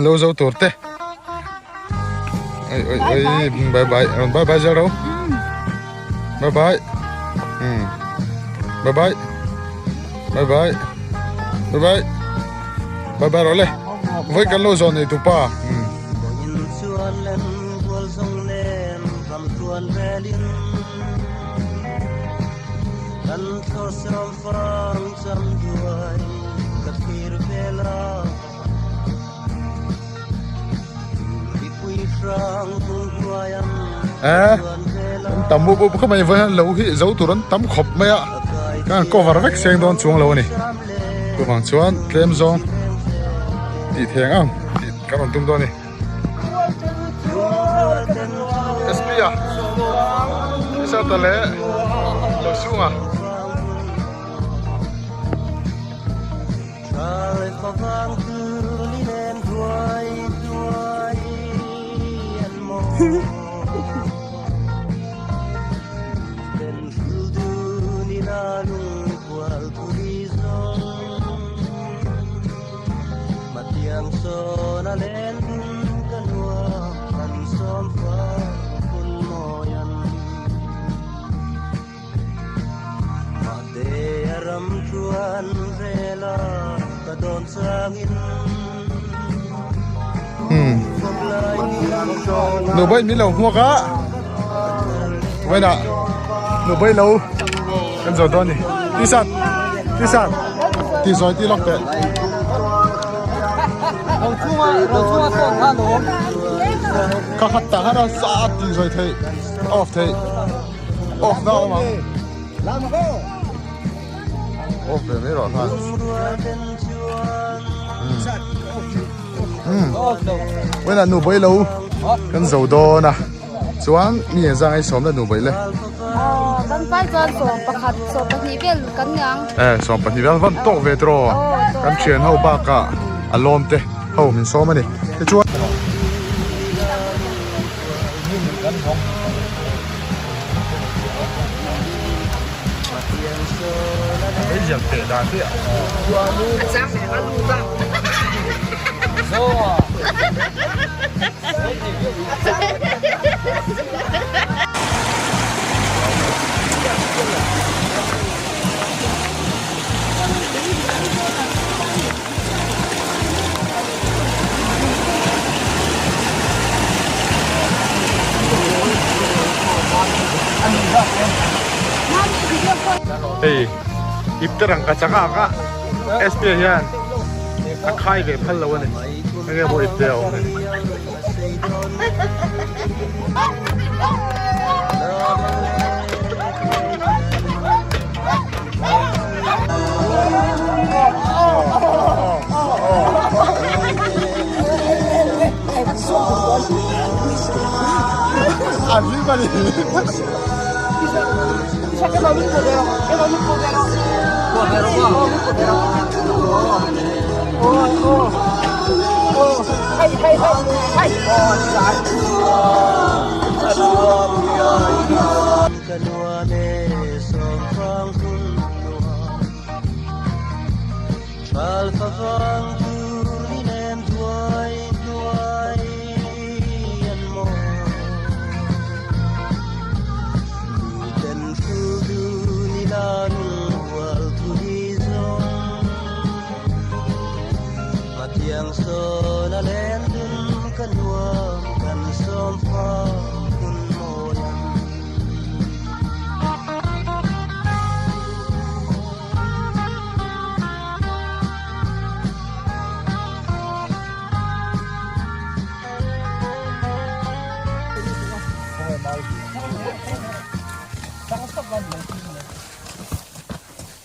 Lo zo tur te. Oi oi oi bye bye rawn bye bye zel ro. Bye bye. Hmm. Bye bye. Bye bye. Bye bye. Bye bye ro le. Voi kan lo zo nei tu pa. Hmm. Eh, an tam bup bup kha mai vai lo hi zo tur an tam khawp mai a kan cover vek seng dawn chuang lo ani chuvang chuan tlem zawng tih theng ang tih kan rawn tum dawn ani SP a Isata leh Losunga. Nubei min lo hmuak a vawiinah nubei lo kan zawh dawn a ni tisat tisat ti zawi ti lawk teh. Ka khat tah khan a sa ti zawi theih off theih. Off na awm ang. Off ve mai rawh khan. Vawiinah nu bawi lo kan zo dawn a chuan mi eng zang ei sawm la nu bawi le. Kan pai chuan sawm pakhat sawm pahnih vel kan ni ang. Eh sawm pahnih vel van tawk ve tawh kan thian ho bakah a lawm te ho min sawm a ni tichuan. Hei ip te rangka chak a ka SP hian a khai ve phal lo a ni enge maw ip te a awm ni.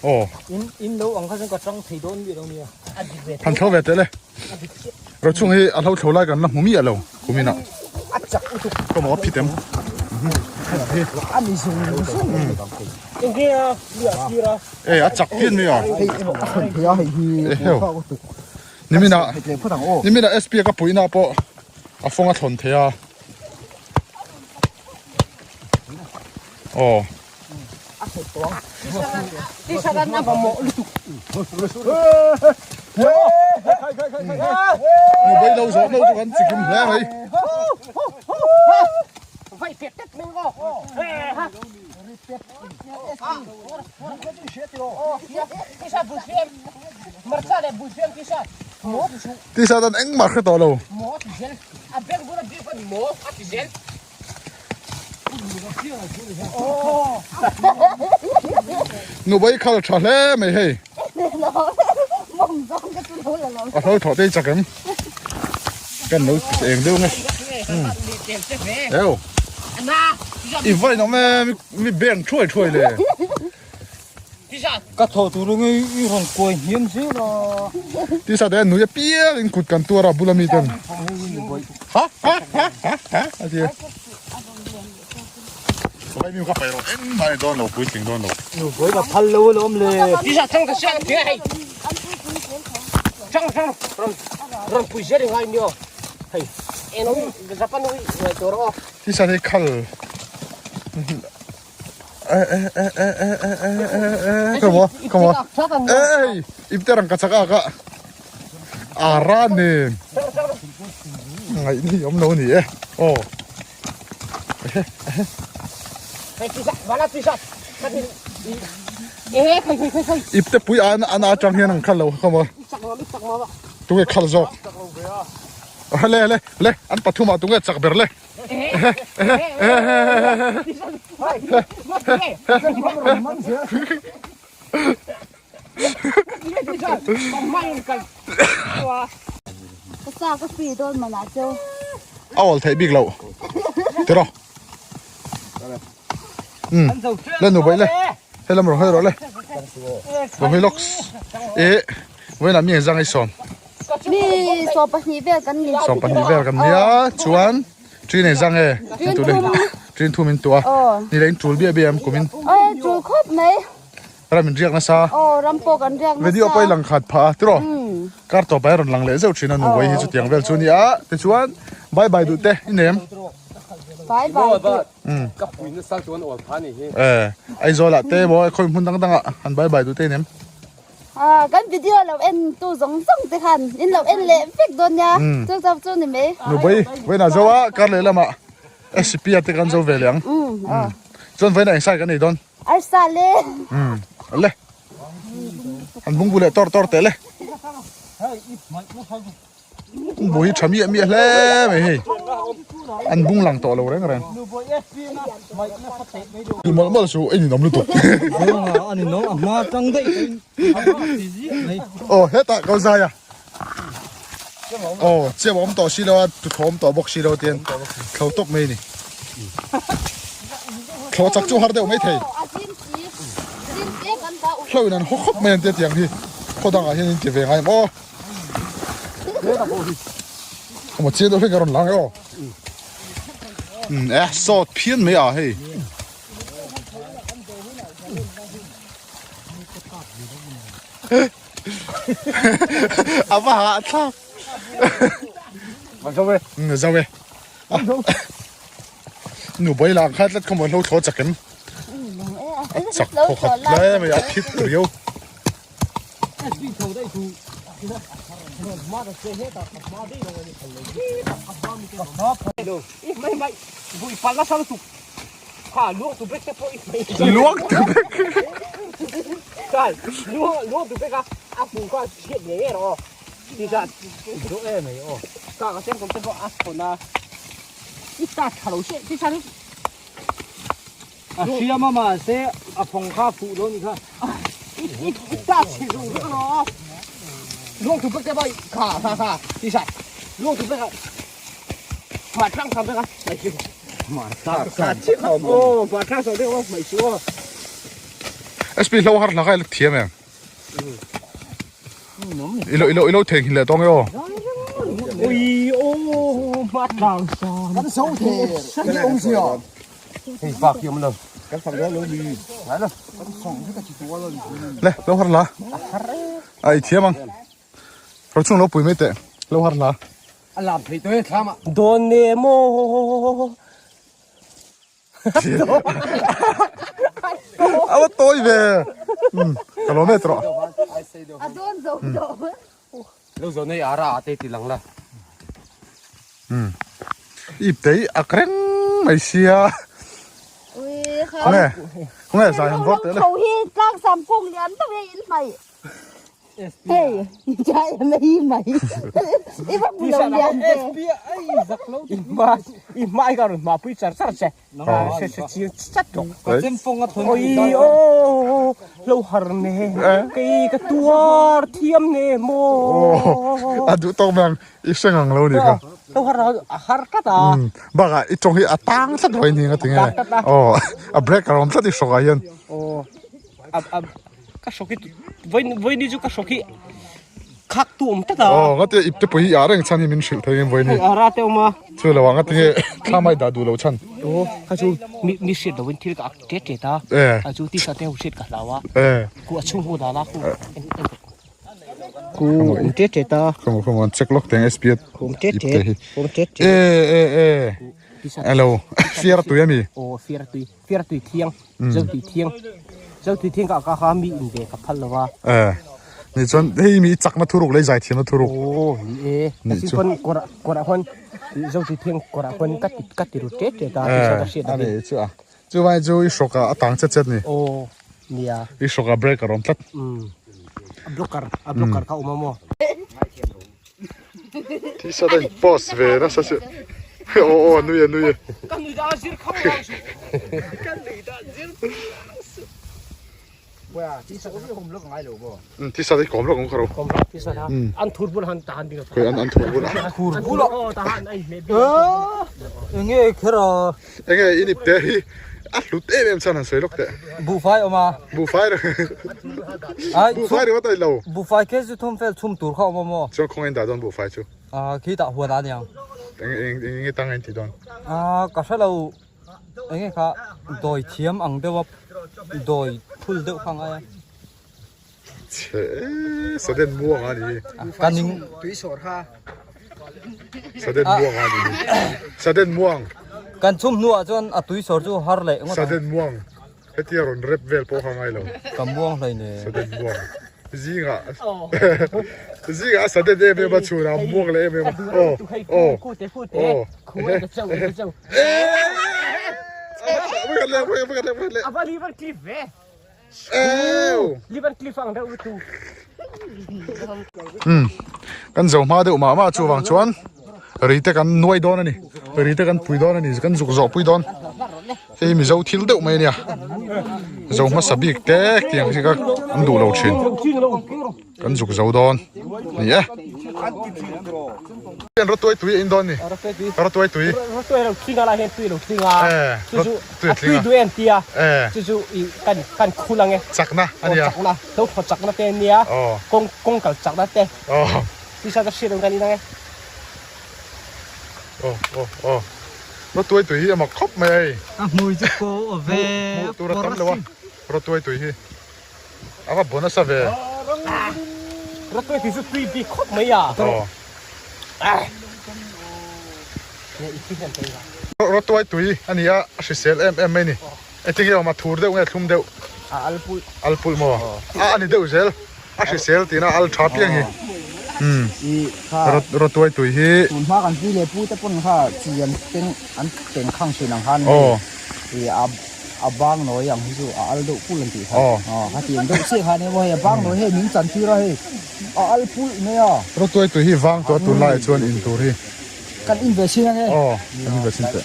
Aw. In in lo ang kha chuan ka tang thei dawn mi lo nia. Han thlo ve teh le. Rochung hi a hlo thlo lai kan la hmu miah lo kumin ah. A chak lutuk. Ka maw a phit em. A ni zung zung. Enge a lia sir a. E a chak pian mai a. Hei a thlen thei a hei hi. E heu. Nimina nimina SP ka puihna pawh a fawng a thlawn thei a. Aw. Mobile lo zawh no chu kan chikim hle mai. Tisa dan engmah hre tawh lo. Nubai khal tha hle mai hei. A hlo thawh te chak em. Kan lo eng deuh nge. Eo. I vai nom e mi beng thuai thuai le. Ka thaw tur nge i rawn kuai hniam zel a. Tisa te nui apiang in kut kan tuar a bula mi ten. Ha ha ha ha ha a ti. Vai mi ka pai rawh engmah ni dawn lo puitling dawn lo. Nu buai ka phal lo alawm le. Tisa thang ka siang tia hei. Chang chang ron ron pui zel ngai nio. Hei eno Japan ui ngai tur aw. Tisa te khal. Come on, come on. Ê, ipte rang ka chaka ka. Ara nen. Ngai ni om lo ni e. Oh. Ipte pui an an atang hian an khal lo come on. Tunge khal zawk. Le le le an pathuma tunge chak ber le. A awl theih bik loh tiraw umm le nu baih le helam rawh hawi rawh le rawh hawi lawks eh vawiinah mi engzang ei sawm. Mi 12 vel kan ni. 12 vel kan nia chuan ṭi nei zang e in tu le ṭin thum in tua ni le in ṭul bia bia em kumin. Oi ṭul khawp mai. Ram in riak nasa. Aw ram pawh kan riak nasa. Video pawh i lang khat phah a tiraw. Kar tawp ah i rawn lang leh zeuh ṭhin a nu vawi hi chutiang vel chu nia tichuan bye bye duh te i nem. Bye bye duh. Ka pui nasa chuan awl pha ni hi. Eh Aizawl ah te maw khawi hmun dang dang ah han bye bye duh te i nem. Ah, kan video lo en tu zawng zawng te khan in lo en leh vek dawn nia. Chu chu chu ni mai. Nu bai, vawiinah zo a, kar leh lamah SCP a te kan zo ve leh ang. Chuan vawiinah eng sai kan ei dawn? Arsa le. Le. An bungbu leh tor tor teh le. Bu hi tha miah miah hle mai hei. An bung lang tawh lo reng reng. Tu mawlh mawlh chu a ninawm lutuk. A ninawm a hma tang daih Aw hetah ko zai a. Aw chiam a awm tawh si lo a tu thawm tawh bawk si lo tian thlo tawp mai a ni. Thlo chak chu har deuh mai thei. Hlo in an haw khawp mai an tia tiang hi khaw dangah hian in ti ve ngai em aw. Emaw chian deuh hlek a rawn lang e aw. Eh sawt phian mai a hei. A va hah thlak. Zo e. Zo e. Nu bai lang kha tlat kha maw hlo thlaw chak em. A chak thaw khat hle mai a phit riau. Luak tu bek. A hriam a mahse a phong kha a fuh lo ni kha. SP hlo har hla kha i la thiam em? I lo i lo i lo theihnghilh leh tawng e aw. Hei bak hi awm lo. Kan fak dawn lo ni. Ngai lo. Kan song hi ka chi tual lo ni. Le, lo har la. A i thiam ang. Ro chung lo pui mai teh. Lo har la. A lam thei tawh e thlam ah. Dawn ne maw. A va tawi ve. Ka lawm e tawh. A dawn zo lo. Lo zawh nei ara ah te ti lang la. Um. Ip te hi ak reng mai sia. Ui kha. Khawnge? Khawnge zai han vawr teh le. Tho hi tlang sam kung lian deuh hi in hmaih. Hei, chai mai mai. I va hmu lo lian ve. I hmai ka rawn hmahpui char char che. Se se chiang chat tawh. Ka chem fawng a thawn Oi o lo har ne. Kei ka tuar thiam ne maw. A duh tawk mai ang i hre ngang lo ni kha. Lo har a har tlat a. Bakah i tawng hi a tang tlat lo a ni nga tinge. Aw a break a rawm tlat i hrawkah hian. Aw a Ka hrawk hi vawiin chu ka hrawk hi khak tu awm tlat a. Aw ngati ip te pawh hi ah reng chhan hi min hrilh thei em vawiin hi. Hei ara te awm a. Chu lo ah ngati nge thla mai dah duh lo chhan. Aw kha chu mi mi hriat lo in thil ka ak tet tet a. Eh. A chu tisa te ho hriat ka hlau a. Eh. Ku a chhung ho dan a ku en en ku awm tet tet a. Khawng khawng an check lawk teng SP Awm tet ip te hi. tet awm tet tet. Eh eh eh. Hello fiar tui ami. Aw fiar tui fiar tui thiang. Zo tui thiang zo tui thiang ka ka kha mi in ve ka phal lo a. Eh ni chuan hei mi chakna thuruk lei zai thiamna thuruk. Aw ni e Ni chu chu. pon kawrah kawrah huan zo tui thiang kawrah huan ka ti ka ti ru tet tet a tisa ka hriat Eh ani chu a chuvai chu i hrawk ah a tang chet chet ni. Aw nia. I hrawk ah break a rawm tlat. Um a blocker a blocker kha awm a maw. Tisa ta in post ve nasa chu aw aw a nui a nui a. Ka nui dah zir khang lang su. Ka nui dah zir khang su. Tisa ta i kawm lawk ang kha ro. Kawm lawk tisa ta. An thur bul han tahan ding. Koi an an thur bul. Thur bul aw tahan ai me. Enge kher a. Enge in ip te hi a hlut em em chuan han sawi lawk teh. Buhfai awm a. Buhfai ri Buhfai ringawt a ni lo. Buhfai khe zu thum fel chhum tur kha awm a maw? Chuan khawngaih in dah dawn buhfai chu. Ah khi tah huan a niang. Eng eng eng nge tang a in ti dawn? Ah ka hre lo enge kha dawi thiam ang deuh a dawi phul deuh kha ngai a. Chhe Saden muang a ni. Ka ning. Tui sawr kha. Saden muang a ni. Saden muang. Kan chhum hnuah chuan a tui sawr chu har leh ngawt ang. Saden muang. Hetia rawn rep vel pawh kha ngai lo. Ka muang hlei ne. Saden muang. Zingah zingah a saden em em a chhunah a muang leh em em a. Aw aw aw. Kan zo hma deuh mah mah chuvang chuan ri te kan nuai dawn a ni ri te kan pui dawn a ni kan zuk zawh pui dawn hei mizo thil deuh mai a nia zo hmasa bik te tiang hi ka an duh lo thin. Kan zuk zo dawn ni e. Hian rawtuai tui a in dawn ni. Rawtuai tui. Rawtuai lo tling a lai hian tui lo tling a. Eh. Chu chu a tui duh em tia. Eh. Chu chu i kan kan khul ang e. Chakna a nia. Chakna. Lo thaw chakna te ania. Aw. Kawng kawng kal chakna te. Aw. Tisa ta hriat ang kan in ang e. Aw aw aw. Rawtuai tui hi a mak khawp mai ei. A hmui chu ko aw ve. Hmuh tur a tam lo a. Rawtuai tui hi. A va bawn nasa ve. Rawtuai tui chu tui bik khawp mai a. Rawtuai tui a ni a, a hrisel em em mai ni. Engtin nge awm a thur deuh nge thlum deuh? A al pulh. Al pulh maw? A a ni deuh zel. A hrisel tihna al tha piang hi. Rawtuai tui hi. Tun hma kan pi leh pu te pawn kha chi an teng an teng khang thin ang khan hei a a bang nawi ang hi chu a al deuh pulh an tih kha aw kha ti ang deuh chiah kha nia maw hei a bang nawi hei min chan tir a hei a al pulh mai a. Rawtuai tui hi vang tawh a tun laiah chuan in tur hi. Kan in ve chin ange. Aw kan in ve chin teh.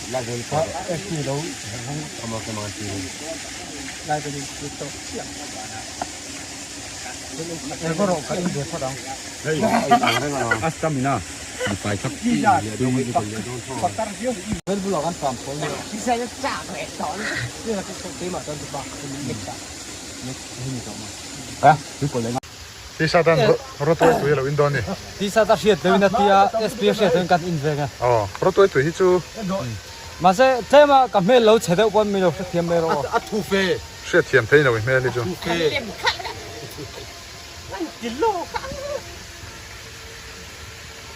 Tisa tan rawtuai tui a lo in dawn ni. Tisa ta hriat deuhin a tia SP a hriat deuhin kan in veng a. Aw rawtuai tui hi chu. Mahse tlem a ka hmel lo chhe deuh pawn min lo hrethiam mai rawh aw. A thu fe. Hriatthiam thei lo i hmel hi chu.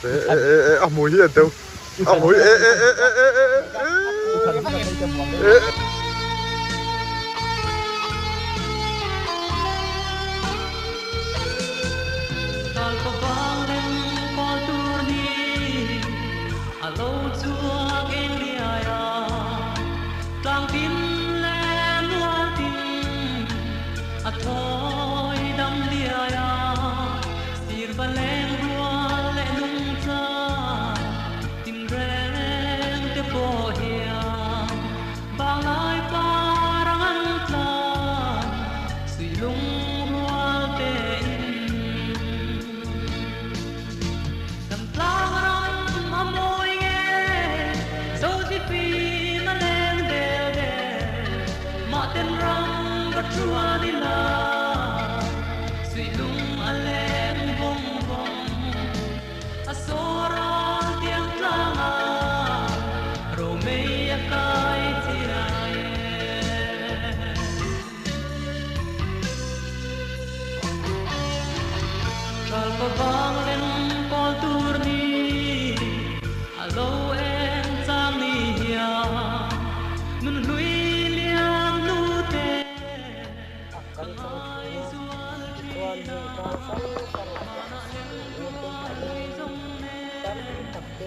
E e e e a hmui hi a deuh a hmui e e e e e e e e.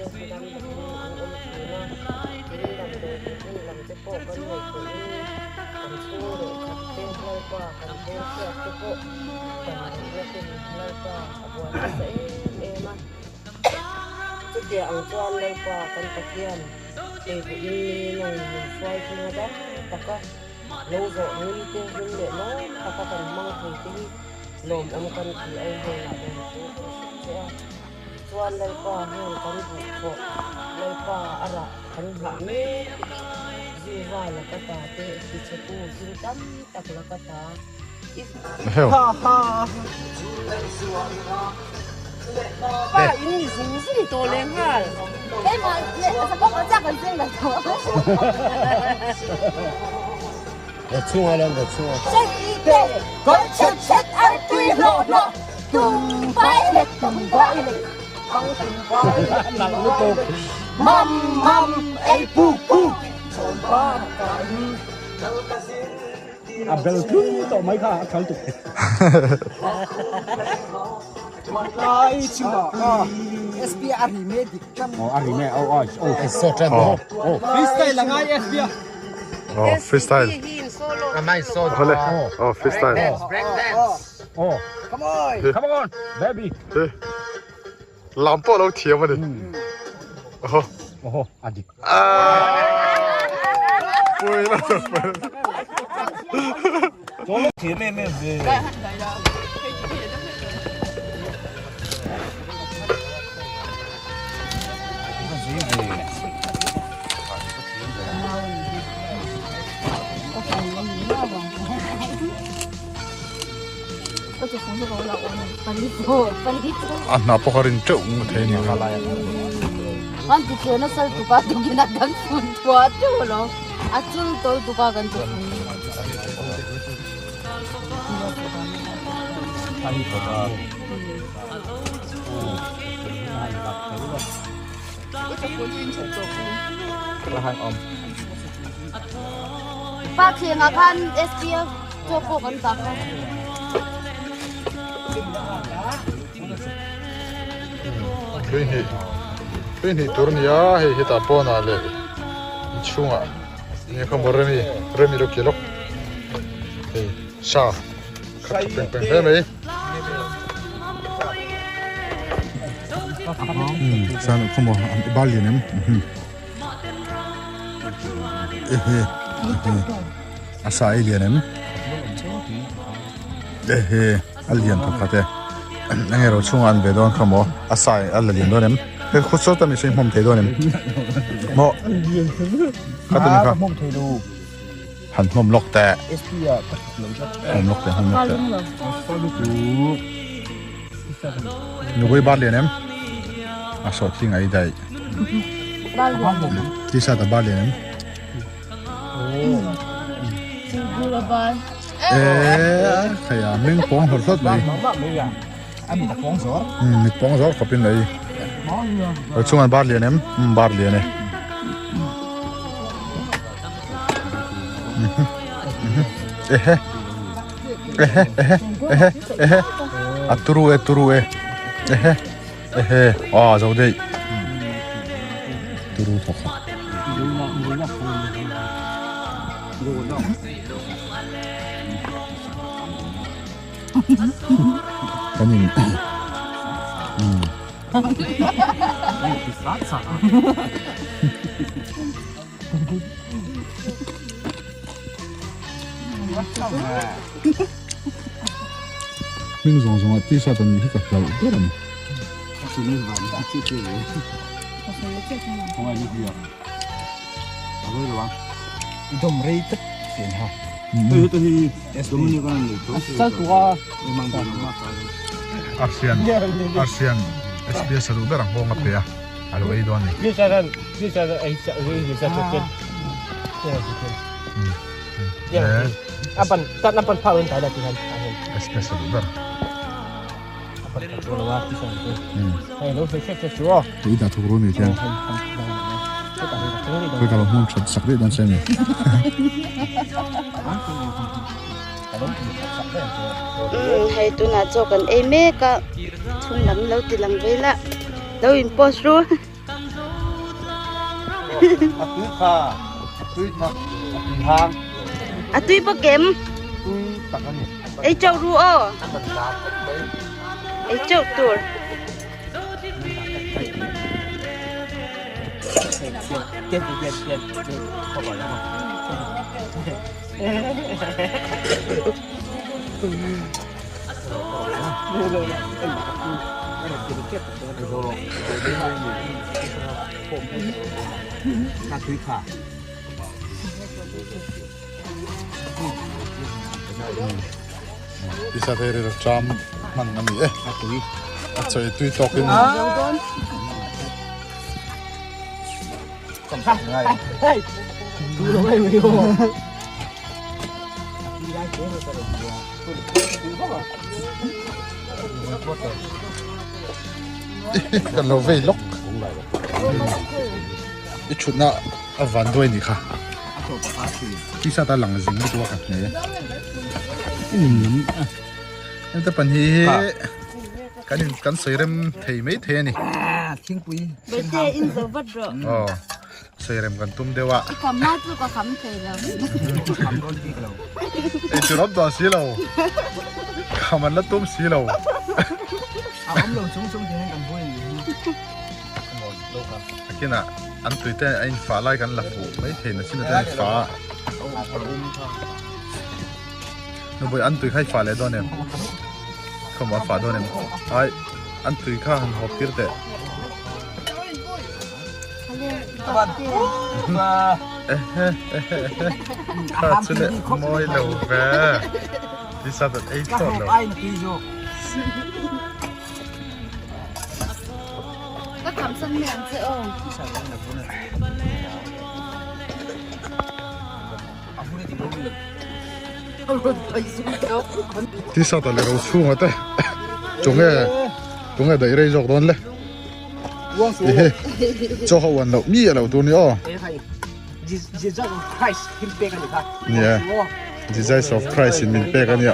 dam takin an awm thin a, tin damdawi in lam te pawh kan ngaihtuahin kan chhung leh khat te Lalpa kan hmelhriat te pawh dam duhna ten Lalpa a buai nasa em em a. Chutiang ang chuan Lalpa kan Pathian hei buhin ni nang min hruai thleng a dam taka lo zawh nui te hlim leh lawm taka kan hmang thei te hi lawmawm kan ti a inhnenah lawm thu kan hrilh che a. Tichuan Lalpa heng kan duh thawh Lalpa a rah kan nghah mek te hi Zuva laka ta te tichhetu thil tam tak laka ta i Pa in ni zung zung tawh leh nghal. A bel tlung tawh mai kha a thal tuk. Lai chungah kha SP a ri me dik tan. Oh a ri me oh oh oh oh oh freestyle a ngai SP a. Oh freestyle. A nice song. Oh freestyle. Break dance. Oh come on. Come on baby. Lam pawh lo thiam a ni. Oho. Oho a dik. Pui la Chawl thiam em em ve. A hna pawh kha rin teuh ngawt thei a ni ang. Chaw pawh kan dah kha. Tui hnih tui hnih tur a ni a hei hetah pawnah leh inchhungah enge kha maw remi remi lo kir lawk hei sa khat tha peng peng hle mai sa loh kha maw an bal lian em ehe ehe. A sa ei lian em? Ehe, a lian thawk khat e. Enge ro chhungah an ve dawn kha maw? A sa a la lian dawn em? He khut sawt a mihring hmawm thei dawn em? Maw? Kha tuni kha. Han hmawm lawk teh. Hmawm lawk teh, hmawm lawk teh. Nupui bar lian em? A sawh thing a ei daih. T-shirt a bar lian em? Hei a meng pawng hlawt hlawt mai mit pawng zawr khawp in lei a chhungah bar lian em bar lian e ehe ehe ehe ehe ehe a turu e turu e ehe Ehe, aw zo daih. Turu thawk khat. Kan in Hming zawng zawngah t-shirt an nih hi ka hlauh ber a ni. Arsian Arsian SBS a duh ber ang nghawng a pe a a lo ei dawn a ni. SBS a duh ber. Tui dah thuk ru ni hian khawi ka lo hmun that sak daih dawn che ani. Hei tunah chaw kan ei mek a chhung lam lo ti lang vel a lo in post ru. A tui kha, a tui thak, a tui hang. A tui bawk em? Tui tak a ni. Ei chauh ru aw. Ei chauh tur. Tisa thei ri tram hman a ni e a chawi tui tawk in Kan lo vei lawk i thutna a van duai ni kha tisa ta lang zing lutuk a ka hne heta pan hi kan in kan sawi rem thei mai thei a ni thingpui Baite in zo vat rawh aw sawi rem kan tum deuh a i kham hma chu ka kham thei lo kham dawn bik lo ei tur awm tawh si lo kham an la tum si lo a awm lo chung chung te hian kan buai ni a kinah an tui te a in fah lai kan la fuh mai thei na chin a te fah nupui an tui kha i fah leh dawn em khawmah a fah dawn em ai an tui kha han hawp tir teh Kha chu leh mawi lo ve tisa dat ei thlawt lo. Ka kham san mai ang che aw. Tisa ta leh ro chhunga te tunge tunge daih rei zawk dawn le. Ehe chaw ho an loh mi a lo tur ni aw. Nia Jesus of Christ in min pek ania.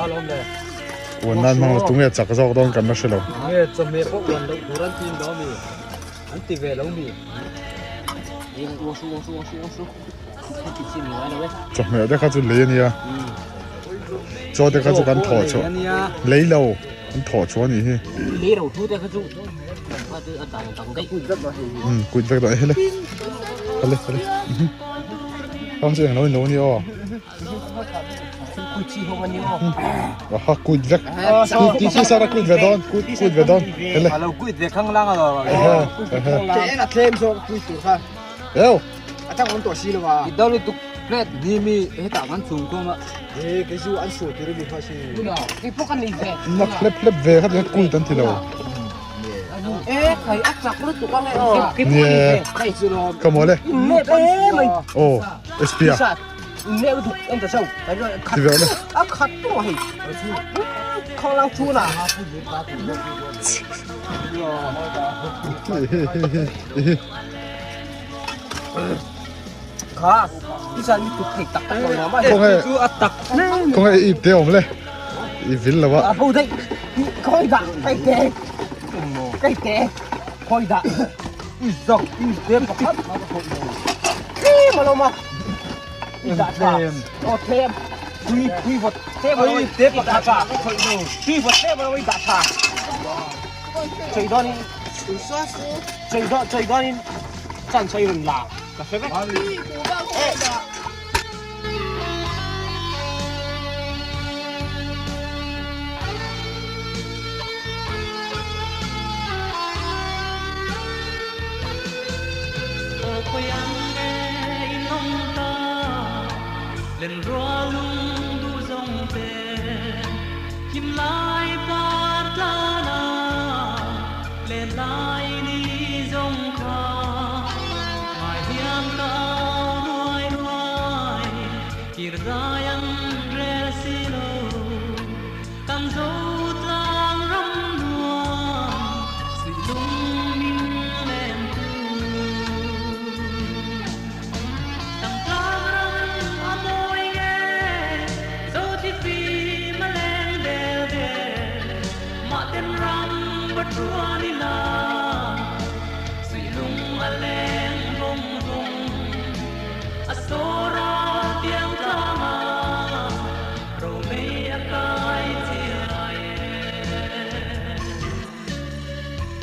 Uan nan hmang lo tunge chak zawk dawn kan la hre lo. Nge chawhmeh pawh uan loh tur an tin dawn mi an ti ve lo mi. Chawhmeh te kha chu lei ania. Chaw te kha chu kan thawh chhuah lei lo an thawh chhuah anih hi. Lei ro thu te kha chu Um kut vek dawn hele hele hele ang chu englo in lo ani aw aha kut vek ti ti sara kut ve dawn kut kut ve dawn hele alo kut ve khang lang alo ke en a tlem zawk pui tur kha eo a chang awm tawh si lo a i dawr lutuk plate ni mi hetah kan chhung khawm a e kei chu an sual tur a ni kha si kei pawh ka nei ve nak hlep hlep ve kha ti kut an ti lo Nie ka maw le aw SP a ti ve le Khawnge i ip te awm le i vil lo a.